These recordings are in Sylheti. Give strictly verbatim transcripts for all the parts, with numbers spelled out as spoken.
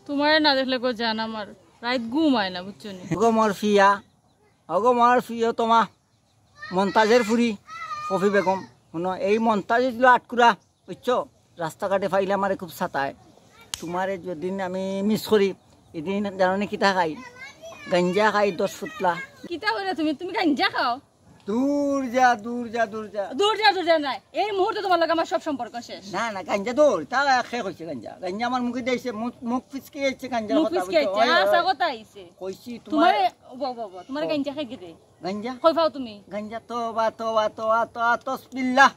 তুমারে না দেখলে গো জান আমার রাইত ঘুম আয় না, বুঝছো নি? ওগো মোর ফিয়া, ওগো মোর ফিয়া, তুমা মন্তাজের ফুরি কফি বেগম। হুনো, এই মন্তাজ অইলো আটকুরা, বুঝছো? রাস্তাঘাটে পাইলে আমারে খুব সাতায়। তুমারে যেদিন আমি মিস করি, এদিন জানো নি কিতা খাই? গাঞ্জা খাই দশ ফুতলা। কিতা কইরা তুমি? তুমি গাঞ্জা খাও? দূর যা, দূর যা, দূর যা। দূর যা, দূর যা নায়। এই মুহূর্তে তুমার লগে আমার সব সম্পর্ক শেষ। না, না, গাঞ্জা দূর। তা কে কইছে গাঞ্জা? গাঞ্জা আমার মুখে দিছে, মুখ, মুখ ফিসকে আইছে গাঞ্জার মুখ কথা ফিসকে বলছে। আইছে। ওই, ওই, আচ্ছা, ওই। কথা আইছে। কইছি তুমারে, তুমারে ও বাবা, বাবা, তুমারে ও। গাঞ্জা খাই দিতে? গাঞ্জা? কই পাও তুমি? গাঞ্জা, তোবা, তোবা, তোবা, তোবা, তসবিল্লাহ।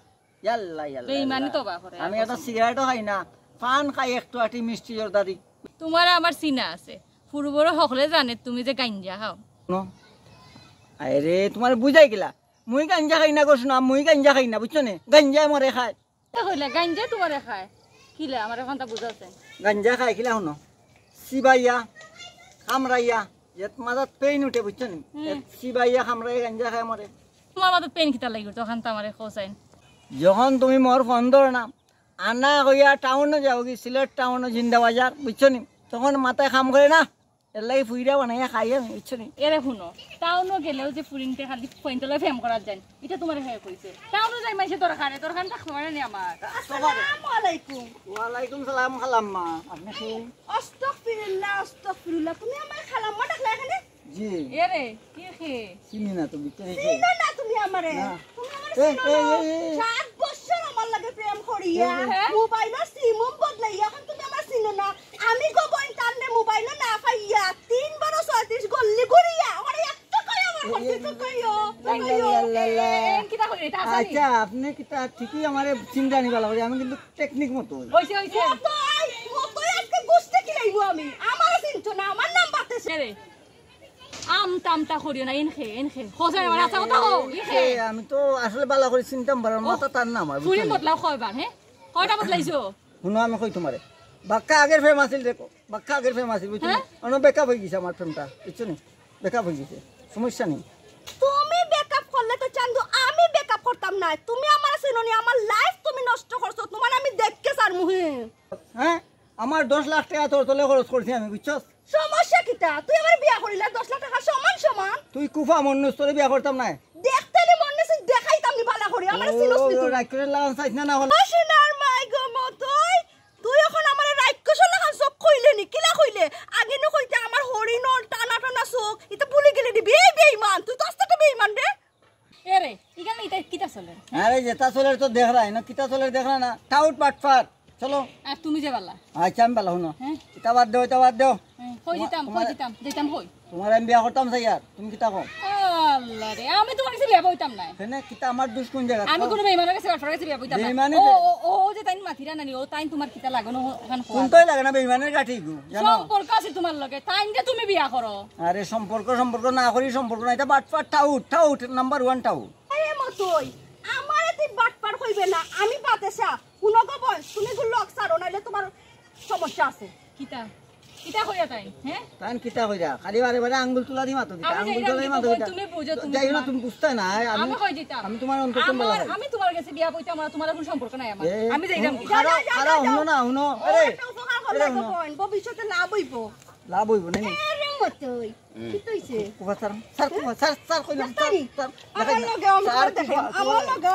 ইয়াল্লা, ইয়াল্লা, বেইমানি ইয়াল্লা। তোবা করে, আমি আর একটা কসম। সিগারেটও খাই না, পান খাই একটু আটি মিষ্টি জর্দারি। তুমারে আমার চিনা আছে, ফুরুবরে হকলে জানে তুমি যে গাঞ্জা খাও। হুনো, আরে তুমারে বুঝাই গেলা, মুই গাঞ্জা খাই না গো সোনা, মুই গাঞ্জা খাই না, বুঝছো নি? গাঞ্জায় মরে খায়। তা কইলা গাঞ্জায় তুমারে খায়? কিলা, আমার এখন তা বুঝাছে। গাঞ্জা খায় কিলা হুনো, চিবাইয়া, কামড়াইয়া, যে মাথাত পেইন উঠে, বুঝছো নি? হুম। এ চিবাইয়া, কামড়াইয়া গাঞ্জা খায় মরে। তুমার মাথাত পেইন কিতা লাগি উঠে, অখান তো আমারে কও চাইন। যখন তুমি মোর ফোন ধরো না, আনা কইয়া টাউনো যাওগি, সিলেট টাউনো জিন্দাবাজার, বুঝছো নি? তখন মাথায় কাম করে না, এর লাগি ফুইরা বানাইয়া খাই আমি, বুঝছো নি? এরে হুনো, টাউনো গেলেও যে ফুরিন্তে খালি ফোন তোলা ফেম করার যায়, ইটা তুমারে হে কইছে। টাউনো যাই মাইনষে দরকারে, দরকার থাকতে পারে নি আমার। আসসালামু আলাইকুম। ওয়ালাইকুম সালাম খালাম্মা, আপনি কে? আস্তাগফিরুল্লাহ, আস্তাগফিরুল্লাহ। তুমি আমারে খালাম্মা ডাকলা কেনে? জি। এরে, কে কে? চিনি না তো, ভিতরে কে? চিনো না তুমি আমারে? না। তুমি আমারে এই, চিনো এই, না? এই, এই। সাত বছর আমার লগে প্রেম করিয়া, এই, এই। মোবাইলর সিম বদলাইয়া, এখন তুমি আমারে চিনো না? আমি গো বইন তানরে মোবাইলো না পাইয়া, তিন বারো ছয়ত্রিশ গল্লি ঘুরিয়া, ওরে একটা কইও আমার এই, এই, করতে তো কইও, তো এই, কইও। এই, এই, এই, এই, কিতা কইরে, এটা আসানি? আচ্ছা, আপনি কিতা ঠিকই আমারে চিনরা নি বালা করি, আমি কিন্তু টেকনিক মতো। হইছে, হইছে। মতই, মতই আজকে গুষ্টি কিলাইবো আমি। আমারে চিনতো না, আমার নাম বাতাসে। এরে, আমতা আমতা করিও না, ইনখে, ইনখে। খোঁজা এবার আচ্ছা কথা কও, ইনখে। এ, আমি তো আসলে বালা করি চিনতাম পারার ও, মাথা তার নাম আর, ফুরিন বুঝছো নি? বদলাও কয়বার, হ্যাঁ? কয়টা বদলাইছো? হুনো, আমি কই তুমারে, বাক্কা আগের প্রেম আছিল দেখো, বাক্কা আগের প্রেম আছিল, বুঝছো নি? হ্যাঁ? অনো বেকআপ হই গেছে আমার প্রেমটা, বুঝছো নি? বেকআপ হই গেছে, সমস্যা নেই। তুমি বেকআপ করলে তো চান্দু, আমি বেকআপ করতাম না। তুমি আমারে চিনো নি, আমার লাইফ তুমি নষ্ট করছো, তুমারে আমি দেখকে সার মুহে। হ্যাঁ, আমার দশ লাখ টেকা তোর তলে খরচ করছি আমি, বুঝছস? সমস্যা কিতা? তুই আমারে বিয়া করিলে দশ লাখ টেকা সমান সমান। তুই কুফা মন্নুস, তোরে বিয়া করতাম না। দেখতে নি মন্নুস, দেখাইতাম নি বালা করি, আমারে চিনস নি তুই। রাগ করে লাগান চাইস না, না হলে। ও সোনার মাই গো মতই, তুই এখন আমারে রাক্ষসর লাখান চোখ কইলে নি, কিলা কইলে? আগে নু কইতে আমার হরিণর টানা টানা চোখ, ইতা ভুলি গেলে নি? বে-, বেইমান, তুই তো আস্তে একটা বেইমান রে। এরে, ইখানে ইতা কিতা চলে? আরে যেতা চলের তো দেখরায় না, কিতা চলের দেখরায় না, টাউট বাটপার। চলো। আর তুমি যে বালা। আচ্ছা, আমি বালা, হুনো। হ্যাঁ? ইতা বাদ দেও, ইতা বাদ দেও। হ্যাঁ, কই তোমার, দিতাম, কই তোমার, দিতাম, দিতাম কই? তোমার আমি বিয়া করতাম চাই আর, তুমি কিতা কও? আল্লাহ রে, আমি তুমার গেছে বিয়া বইতাম না। কেনে, কিতা আমার দুষ কোন জায়গা? আমি কুনু বেইমানর গেছে, বাটপারর গেছে বিয়া বইতাম না। বেইমানি ও, যে ও, ও যে তাইন মাতিরা নানি, ও তাইন তুমার কিতা লাগে না, ওখান কোন? কুনটাই লাগে না, বেইমানের গাঠি গু, জানো? সম্পর্ক আছে তুমার লগে, তাইন যে তুমি বিয়া করো। আরে সম্পর্ক, সম্পর্ক না করি, সম্পর্ক না, ইতা বাটপার tout, tout, number one tout. আরে মতই, আমারে তুই বাটপার কইবে না, আমি বাতেশা। হুনো গো বইন, তুমি গু লগ ছাড়ো, নাইলে তুমার সমস্যা আছে। কিতা? কিতা কইরা তাইন, হ্যাঁ? তাইন কিতা কইরা? খালি বারে বারে আঙ্গুল তুলা দি মাতো কিতা? আমি আঙ্গুল যাইরাম তুলা দি কিন্তু মাতো বইন, কিতা? তুমি বুঝো, তুমি যাইও না, তোমার তুমি বুঝতায় না, আমি, আমি কই দিতাম? আমি তোমার অন্তর আমার, বালা করি। আমি তোমার গেছে বিয়া বইতাম না, তোমার কুনু সম্পর্ক নাই আমার। এ, আমি যাইরাম। হুনো, খারাপ, যাও, যাও, খারাপ, যাও, হুনো যাও। না, হুনো। ও, আরে, একটা উপকার করলে আরে, গো হুনো। বইন, ভবিষ্যতে লাভ অইবো। লাভ অইবো, নাই, নাই। আরে মতই, হুম। কি তো অইছে? কুফা স্যার, স্যার, কুফা, স্যার, স্যার, কইলাম, স্যার, স্যার, আমার দেখাই না। লগে অমন স্যার, করে দেখে, কুফা, আমার কুফা। লগে।